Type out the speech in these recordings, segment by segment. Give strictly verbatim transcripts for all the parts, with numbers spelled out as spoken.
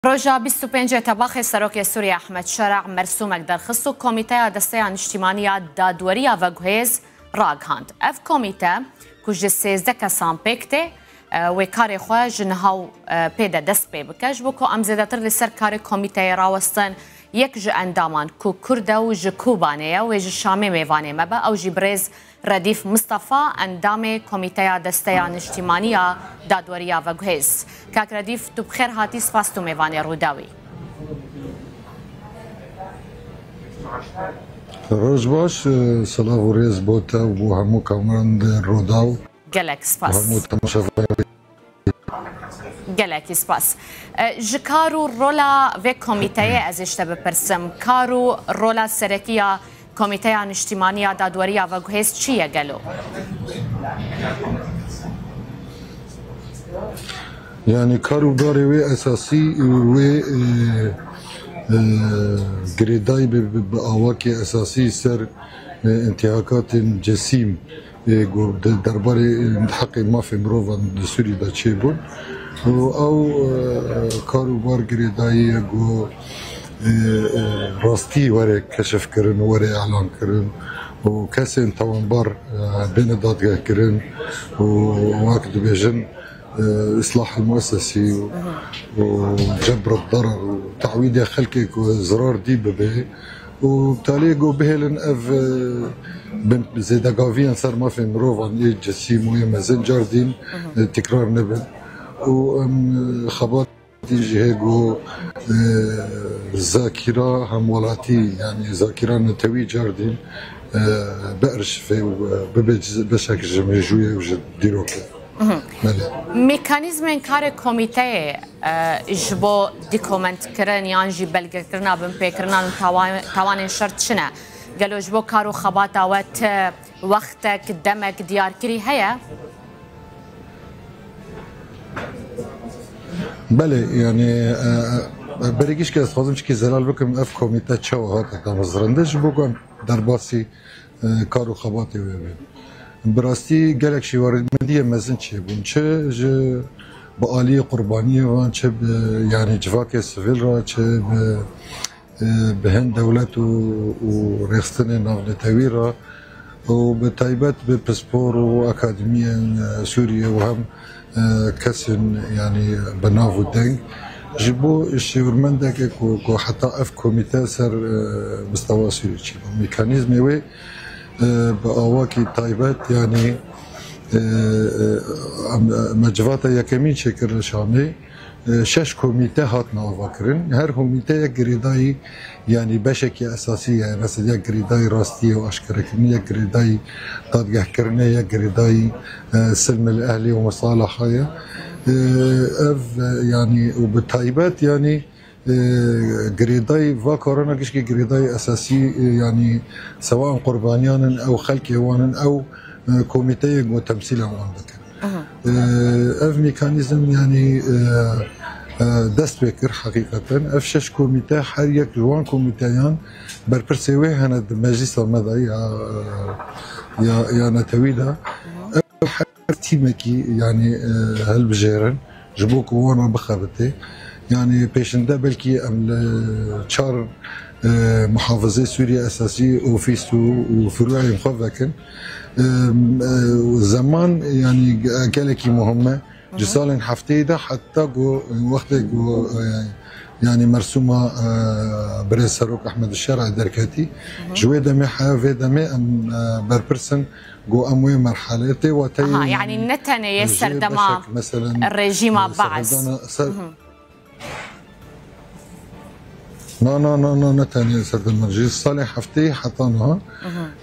Roja bîst û pêncê Tebaxê Serokê Sûriye Ehmed Şera mersûmek derxist û Komîteya Desteya Niştîmanî ya Dadweriya Veguhêz ragihand. Ev komîte, ku ji sêzdeh kesan pêk tê, e, wê karê xwe ji niha û, e, pê de dest pê bike. Ji bo ku em zêdetir li ser karê komîteyê rawestin, yek ji endaman ku Kurd e û ji Kobanê ye, wê ji Şamê mêvanê me be, ew jî birêz Redîf Mistefa, endamê Komîteya Desteya Niştîmanî ya Dadweriya Veguhêz. Kak Redîf, tu bi xêr hatî, spas tu mêvanê Rûdawî. Roj baş, e, silav û rêz bo te û bo hemû kameran di Rûdaw. Gelek spas. Hemû temaşevanê. Gelekî spas. E, ji kar û rola vê komîteyê ez ê ji te bipirsim. Kar û rola serekî ya Komîteya Niştîmanî ya Dadweriya Veguhêz çi ye gelo? Yani kar û barê wê esasî wê, e, e, girêdayî bi, bi, bi awakê esasî ser, e, intihakatên cesîm, e, ku de-, derbarê, e, heqê mafê mirovan di Sûrî de çêbûn. Û ew, e, kar û bar girêdayî ye ku, e, e, rastî were keşifkirin, were elankirin û kesên tawanbar, e, bêne dadgehkirin û wek dibêjin, e, îslahê muessesî û, û cebr darar û te'wîdê xelkê ku zirar dî bibe û taliyê ku bihêlin ev, e, bin zêdegaviyan ser mafên mirovan ê cesîm û ê mezin cardîn, e, tikrar nebin. Û em, e, xebat Din jî hê ku, e, zakîra hemwelatî, yani zakîra netewî cardîn, e, biarşive û, e, bibe ci-, beşek ji mêjûyê û ji dîrokê. Belê. Mekanîzmên karê komîteyê, e, ji bo dîkomentkirin yan jî belgekirina binpêkirinan û tawa-, tawanên şer çi ne? Gelo ji bo kar û xebata we ti wextek, demek diyarkirî heye? Belê, yani, e, e, berê gişkê ez dixwazim çikî zelal bikim, ev komîte çawa hate damezrandin, ji bo ku em derbasî, e, kar û xebatê wê bibin. Bi rastî gelek şêwarmendiyê mezin çêbûn. Çi ji bi aliyê qurbaniyê van, çi bi, yani, civakê sivîl re, çi bi e, bi hin dewlet û, û rêxistinên navnetewî re û bi taybet bi pispor û akademiyên, e, Sûriyê û hem, e, kesên, yani, bi nav û deng ji bo şêwirmendeke ku, ku heta ev komîte ser, e, mistewa Sûrî çî bû. Mekanîzmê wê, e, bi awakî taybet, yani, e, e, em, me civata yekemîn çêkir li Şamê. E, şeş komîte hatine avakirin. Her komîte yek girêdayî, yani beşekî esasî, yani mesela yek girêdayî rastiyê û aşkerekirinê, yek girêdayî dadgehkirinê, yek girêdayî, e, silmil ehlî û misalaha ye. E, ev, e, yani û bi taybet yani, e, girêdayî va karana gişkî girêdayî esasî, e, yani sewa'an qurbaniyan in ew xelkê wan in ew, e, komîteyê ku temsîla wan dikin. Aha. E, ev mekanîzm, yani, e, e, dest pê kir heqîqeten. Ev şeş komîte, her yek ji wan komîteyan berpirsê wê hene di meclisa me de ya, ya, ya netewî de. Aha. Ev her tîmekî, yani, e, hilbijêrin ji bo ku wan re bixebitê. Yani pêşinde belkî em li çar, e, muhafizê Sûriye esasî, ofîs û, û firûyên xwe vekin. Em, e, zeman, yani, ge-, gelekî muhim e. Ji salên hefteyê de heta ku, wextê ku, e, yani, mersûma, e, birêz Serok Ehmed Şera derketî, ji wê demê heya vê demê em, e, berpirsin ku em wê merhelê tê wateyê. Aha, yani ne tenê yê ji serdema beşek, meselen, rejîma e, Baas. Serdana, ser, Na, na, na, na, ne tenê serdema, ji salê hefteyê heta niha,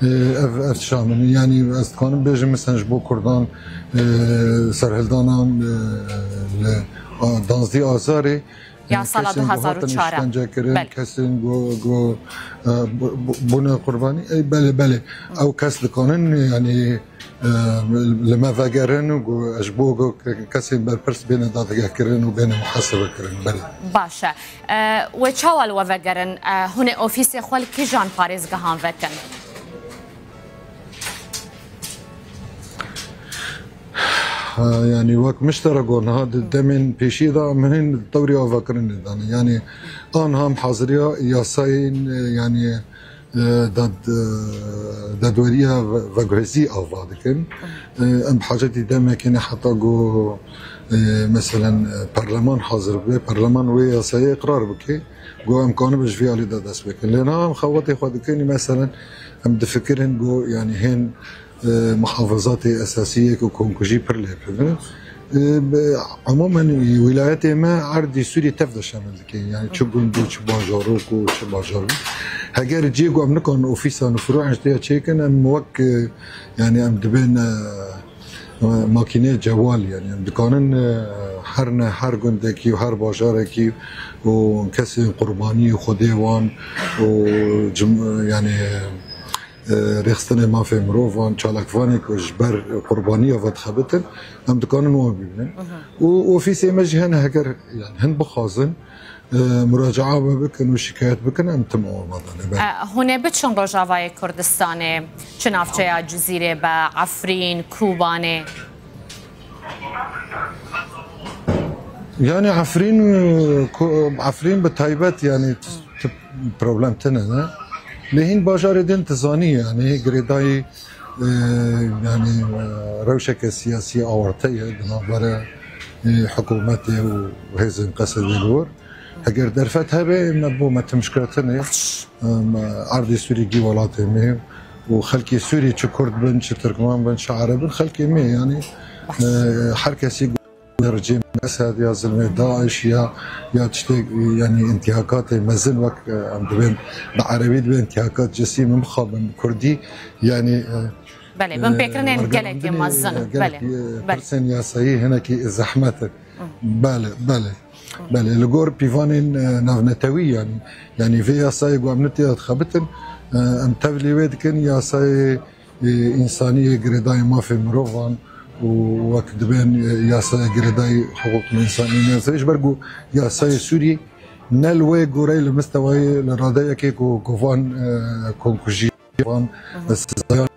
e, ev, ev şamin. Yani ez dikanim bêjim, mesela ji bo Kurdan, e, serhildana, e, li, a, danzdî Azarê, e, ya sala kesên ku hatin du hezar û çar. Îşkence kirin, belê, kesên ku, ku, e, bu-, bu-, bûne qurbanî, e, belê, belê. Ew kes dikanin, yani, e, li me vegerin û ku ji bo ku ke-, kesên berpirs bêne dadgehkirin û bêne muhasebe kirin. Belê. Baş e. E, wê çawa li we vegerin? E, hûn ê ofîsê xwe li kîjan parêzgehan vekin? Ha, yanî wek min ji te re got, niha di demên pêşî de em hin dewrê avakirinê de ne. Yanî aniha em haziriya yasayên, e, yanî, e, dad, e, dadweriya ve-, veguhezî ava dikin. E, em bi hacetî demekê ne heta ku, e, meselen, e, perleman hazir bibe, perleman wê yasayê iqrar bike, ku em kanibin ji vê alî de dest pê kin. Lê niha em xewetê xwe dikin, meselen, em difikirin ku, yanî hên e, muhafazatê esasî yek û komkujî pir lê pir e. E, be-, Umûmen wîlayetê me erdî Sûrî tev de şemil dike. Yani çi gund û çi bajarok û çi bajar bû. Heger cê ku em nikarin ofîsan û firûên ji tê ya çêkin, em wek, e, yani em dibên, e, e, makîneyê cewal, yani em dikarin, e, her ne, her gundekî û her bajarekî û kesên qurbanî Xwedê wan û cim-, yani e, rêxistinê mafê mirovan, çalakvanê ku ji ber qurbaniya ve dixebitin, em dikarin wan bibînin. Û ofîsê me jî hene, heger, yani, hin bixwazin, e, muracaa me bikin û şikayet bikin, em tim amade ne. Belê. E, hûn ê biçin Rojavayê Kurdistanê, çi navçeya Cizîrê be, Efrîn, Kobanê? Yani Efrîn, e, ku-, Efrîn bi taybet, yani, t-, t-, problem tine ne. Lê hîn bajarê din tu zanî, yani, girêdayî, e, yani, e, rewşeke siyasî awarte ye di navbera, e, hikûmetê û hêzên qesedê li wir. Heger derfet hebe, me bo me timşkatine. Em, erdê Sûrî gî welatê me û xelkê Sûrî, çi Kurd bin, çi Tirkman bin, çi Ereb bin, xelkê me, yani, e, her kesî rejîm Esed ya zilmê DAIŞ ya, ya tiştê, yani, intihakatê mezin wek, e, em dibên, bi erebî dibên intihakat cesî, min mixabin Kurdî, yani, e, Belê, e, binpêkirinên wergelandinê, gelekî mezin. E, gelek, Belê, e, belê. Pirsên yasayî hinekî zehmet in. Belê, belê. Belê, li gor pîvanên, e, navnetewî, yani, yani vê yasayê ku em ne tê de dixebitin, e, em tevlî wê dikin, yasayê, e, însaniyê girêdayî mafê mirovan û wek dibên, e, yasayê girêdayî hiqûqên însanî, yasayê, ji ber ku yasayê Sûrî ne li wê goreyê li mistewayê, li radeyekê ku, ku van, e, komkujî, van sizayan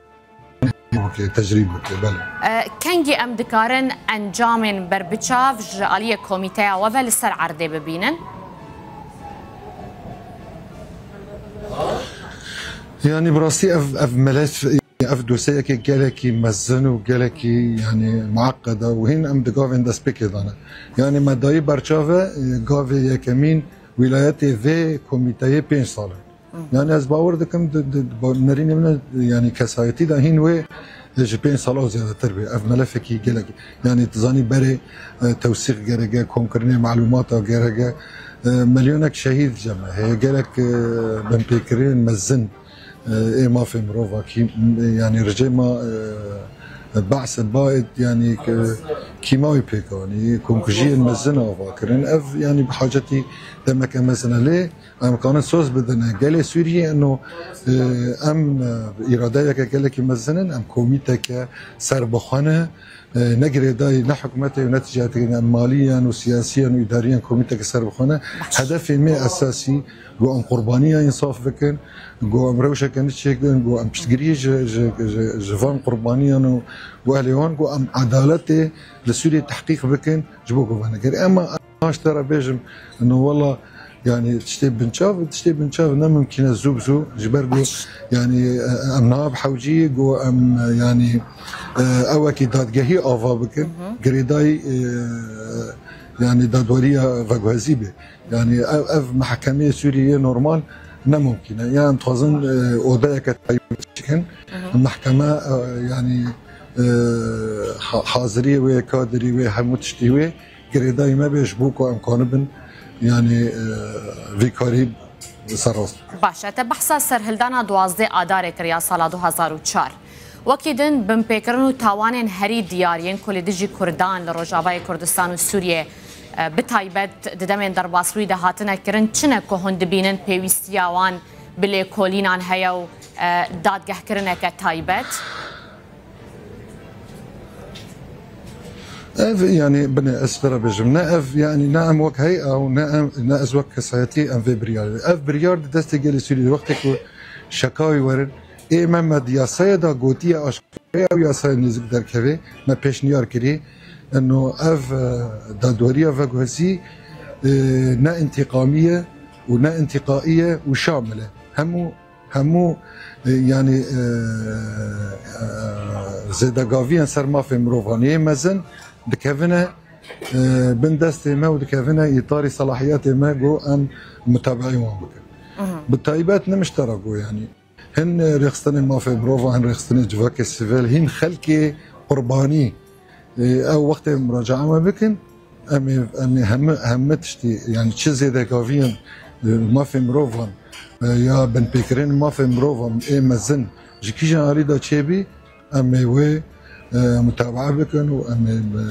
bike, tecrîd bike, belê. E, kengî em dikarin encamên berbiçav ji aliyê komîteya we ve li ser erdê bibînin? Yani bi rastî ev, ev melef, ev dosyeyekê gelekî mezin û gelekî, yani, mueqqed e û hîn em di gavên destpêkê de ne. Yani me dayî berçav e, e, gavê yekemîn wîlayetê vê komîteyê pênc sal e. Yani ez bawer dikim, di, di, di ba-, nerînê min, yani, kesayetî de hîn wê, e, ji pênc sala û zêdetir bê. Ev melefekî gelek, yani, tu zanî berê, e, tewsîq gerek e, komkirinê melûmata gerek e, e, milyonek şehîd cem e. Heye gelek, e, binpêkirinên mezin, e, ê mafê mirovakî, yani, rejîma, e, Be'sê, Baid, yani, ke-, kîmawî pêk anî, komkujiyên mezin ava kirin. Ev, yani, bi hacetî demeke mezin e. Lê em kanin soz bidin gelê Sûriyê, ino, e, em, e, îradeyeke gelekî mezin in, em komîteke serbixwe ne, e, ne girêdayî ne hikûmetê û ne tîcaretê, em maliyen û siyasiyen û îdariyen komîteke serbixwe ne. Hedefê me esasî, ku em qurbaniya însaf bikin, ku em rewşeke nû çêkin, ku em piştgiriyê ji, ji, ji, ji van qurbaniyan û, û ehlê wan, ku em edaletê li Sûriyê tehqîq bikin, ji bo ku venekir. Ema Ji te re bêjim, no wela, yani, tiştê binçav, tiştê binçav ne mimkîn e zû bi zû, ji ber ku, yani, e, em niha bi hewcî ku em, e, yani, e, ewekî dadgehî ava bikin, girêdayî, e, yani, dadweriya veguhezî be. Yani, ev, ev mehkemeyê Sûriyê normal ne mimkîn e. Yani, em dixwazin, e, odeyeke taybet çêkin. Mehkeme, e, yani, e, ha-, haziriyê wê, kadirî wê, hemû tiştî wê girêdayî me bê ji bo ku em kanibin, yani, e, vî karî serrast. Baş e, te behsa serhildana duwazdeh Adarê kir ya sala du hazar û çar. Wekî din binpêkirin û tawanên herî diyar yên ku li dijî Kurdan li Rojavayê Kurdistan û Sûriyê, e, bi taybet di demên derbasbûyî de hatine kirin, çi ne ku hûn dibînin pêwîstiya wan bi lêkolînan heye û, e, dadgehkirineke taybet? Ev, yani, binê ez ji te re bêjim, ne ev, yani, ne em wek hey'a û ne em, ne ez wek kesayetî em vê biryarê. Ev biryar di destê gelê Sûriyê, wextê ku şekawî werin, ê me, me di yasayê de gotiye aşkere ew yasayê nêzik derkeve, me pêşniyar kirî, Eno ev, e, dadweriya veguhezî, e, ne întîqamî ye û ne întîqaî ye û şamil e. Hemû, hemû, e, yanî, e, e, zêdegaviyên ser mafê mirovan yê mezin dikevine, e, bin destê me û dikevine îtarî selahiyetê me ku em mutabeî wan bikin. Bi taybet ne miştera ku yanî Hin rêxistinê mafê mirovan, hin rêxistinê civakê sivîl, hin xelkê qurbanî, e, ew wextê muracaa me bikin, em ê, em ê hemi, hemi tiştî, yanî çi zêdegaviyên, e, mafê mirovan, e, ya binpêkirin mafê mirovan ê mezin ji kîjan alî de çêbî, em ê wê, e, mutabaa bikin û em ê, e,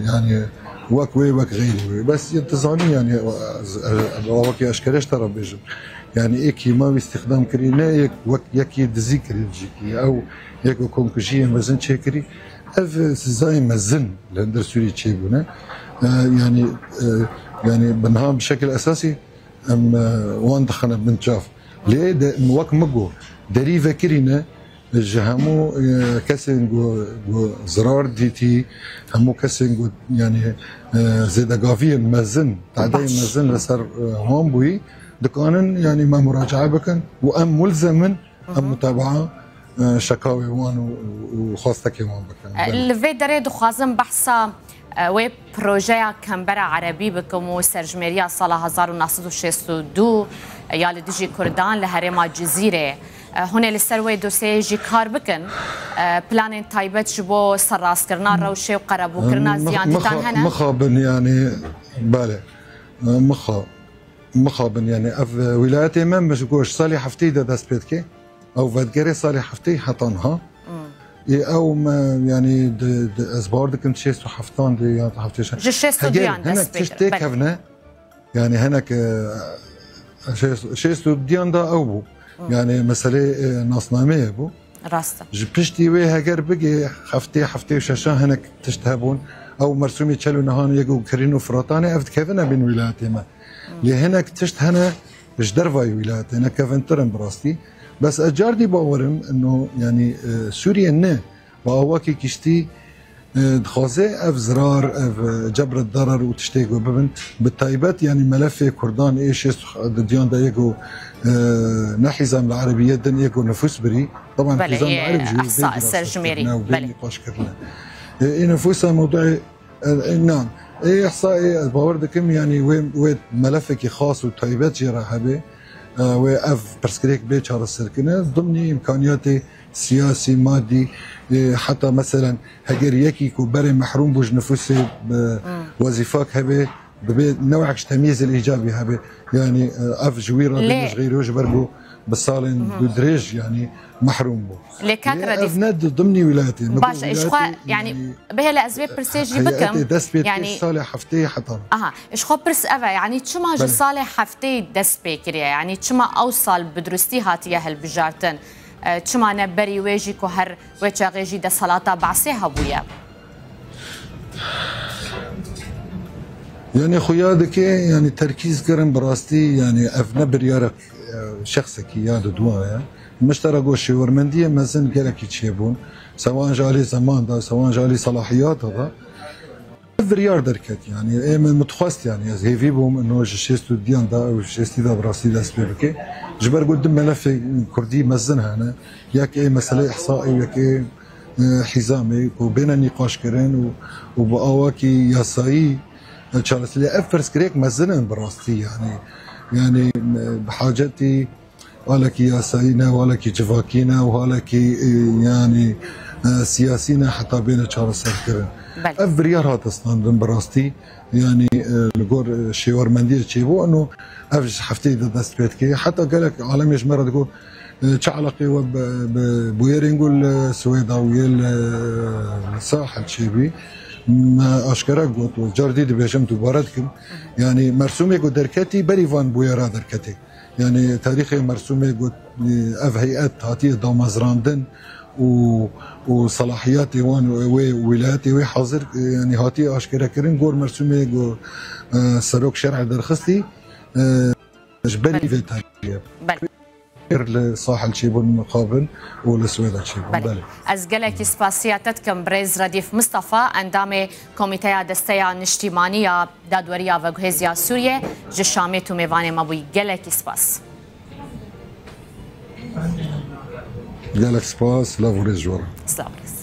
yanî wek wê, wek xeyrî wê. Bes tu zanî, yanî, e, e, wekî eşkere ji te re bêjim. Yanî êkî ma wî îstîxdam kirî, ne yek wek yekî dizî kirî li cîkî. Ew yek û komkujiyê mezin çêkirî. Ev sizayê mezin li hundir Sûrî çêbûne. E, yanî, e, yanî bi niha bi şekil esasî em, e, wan dixine bin çav. Lê de, wek min got, derî vekirîne ji hemû, e, kesên ku, ku zirar dîtî, hemû kesên ku, yanî, e, zêdegaviyên mezin, tadeyên Baş. mezin li ser, e, wan bûyî, dikanin, yanî me muracaa bikin û em mulzem in, em mutabaa, e, şekawê wan û, û, û xwestekê wan bikin. E, Belê. Li vê derê dixwazim behsa, e, wê projeya Kembera Erebî bikim û serjimêriya sala hezar û neh sed û şêst û du ya li dijî Kurdan li herêma Cizîrê. E, hûn ê li ser wê dosyeyê jî kar bikin. E, planên taybet ji bo serrastkirina rewşê û qerebûkirina Mix-, ziyan dîtan mixa-, hene? Mixabin, yanî, belê. E, mixa-, mixabin, yanî ev, e, wîlayetê me, min ji got, ji salê hefteyî de dest pê dike. Ew vedigerê salê hefteyî heta niha. Ê ew me, yanî di, di, ez bawer dikim şêst û heftan de ya heftê şe-, Ji şêst û duyan dest pê kir, belê. Heger hinek tişt têkevne, yanî hinek, e, şêst, şêst û duyan da ew bû. Yanî meselê, e, nasnameyê bû. Rast e. Ji piştî wê heger bigê heftê, heftê û şeşan hinek tişt hebûn. Ew mersûmê çel û nihan yek û kirîn û firatan ê, ev dikevine bin wîlayetê me. Lê hinek tişt hene ji dervayê wîlayetê, ne kevintir in bi rastî. Bes ez cardî bawer im, ino, yanî, e, Sûriye ne, bi awakî giştî, e, dixwaze ev zirar, ev, e, cebr û derar û tiştê ku bibin, bi taybet, yanî, melefê Kurdan ê şêst û duyan de yê ku, e, ne hîzam li erebiyê din yê ku nifûs birî, teban Belê, hîzam li ereb ji wê ihsa, bê serjimêrî, bê nîqaş kirine. E, ê nifûsa mewduê E, e, na. Ê ihsa ê ez bawer dikim, yanî wê, wê melefekî xas û taybet jê re hebe, e, wê ev pirsgirêk bê çareserkirine, dimnî îmkaniyatê siyasî, madî, e, heta meselen heger yekî ku berê mehrûm bû ji nifûsê, e, wezîfak hebe, dibê newek ji temyîzê îcabî hebe. Yanî, e, ev ji wî re Lê bêne ji xeyrê ji ber ku bi salên du dirêj, yanî mehrûm bû. Lê kak Lê Redîf, ev ne di dimnî wîlayetê. Min Baş, got ji xwe, wîlayetê, yanî, yanî, bihêle ez vê pirsê jî heyetê bikim, dest pê dikir yanî, salê hefteyê heta. Aha, ji xwe pirs ev e, yanî çima ji Belê. salê hefteyê dest pê kiriye? Yanî çima ew sal bi durustî hatiye hilbijartin? E, çima ne berî wê jî ku her wê çaxê jî desthilata Be'sê hebûye? Yanî xuya dike, yanî terkîz kirin bi rastî, yanî ev ne biryarek, e, şexsekî ya di duwa ye. Miştera got şêwermendiyê mezin gelekî çêbûn. Sewan ji alî zeman de, sewan ji alî selahiyata de. Ev biryar derket, yanî ê min min dixwest, yanî ez hêvî bûm, ino ji şêst û diyan de, ew şêstî de bi rastî dest pê bike. Ji ber got du melefê kurdî mezin hene. Yek ê meselê ihsaê û yek ê e, hîzamê ku bêne nîqaşkirin û, û bi awakî yasayî, e, çareserî. Ev pirsgirêk mezin in bi rastî, yanî, yanî, e, bi hacetî halekî yasayî ne, halekî civakî ne û halekî, e, yanî, e, siyasî ne heta bêne çareserkirin. Belê. Ev biryar hate standin bi rastî, yanî, e, li gor, e, şêwermendiyê çêbû, ino ev ji hefteyê de dest pê dike. Heta gelek alemê ji me re digot, E, çi eleqê we bi, bi bûyerên ku li Swêda û yê li, li Sahel çêbî? Me aşkere got, û cardî dibêjim, dubare dikim. Yanî mersûmê ku derketî, berî van bûyera derketê. Yanî tarîxê mersûmê ku, e, ev heyet hatiye damezrandin û, û selahiyetê wan û wê wîlayetê wê hazir, e, yanî hatiye aşkerekirin, gor mersûmê ku, e, serok şer'ê derxistî, e, ji berî Belê. vê tarîxê ye. Belê. Li Sahil çêbûn mixabin û li Swêda çêbûn. Belê. Ez gelekî spasiya te dikim birêz Redîf Mistefa, endamê Komîteya Desteya Niştîmanî ya Dadweriya Veguhêziya Sûriyê, ji Şamê tu mêvanê me bûyî. Gelekî spas. Gelek spas, lav û rêz ji we re. Silav rêz.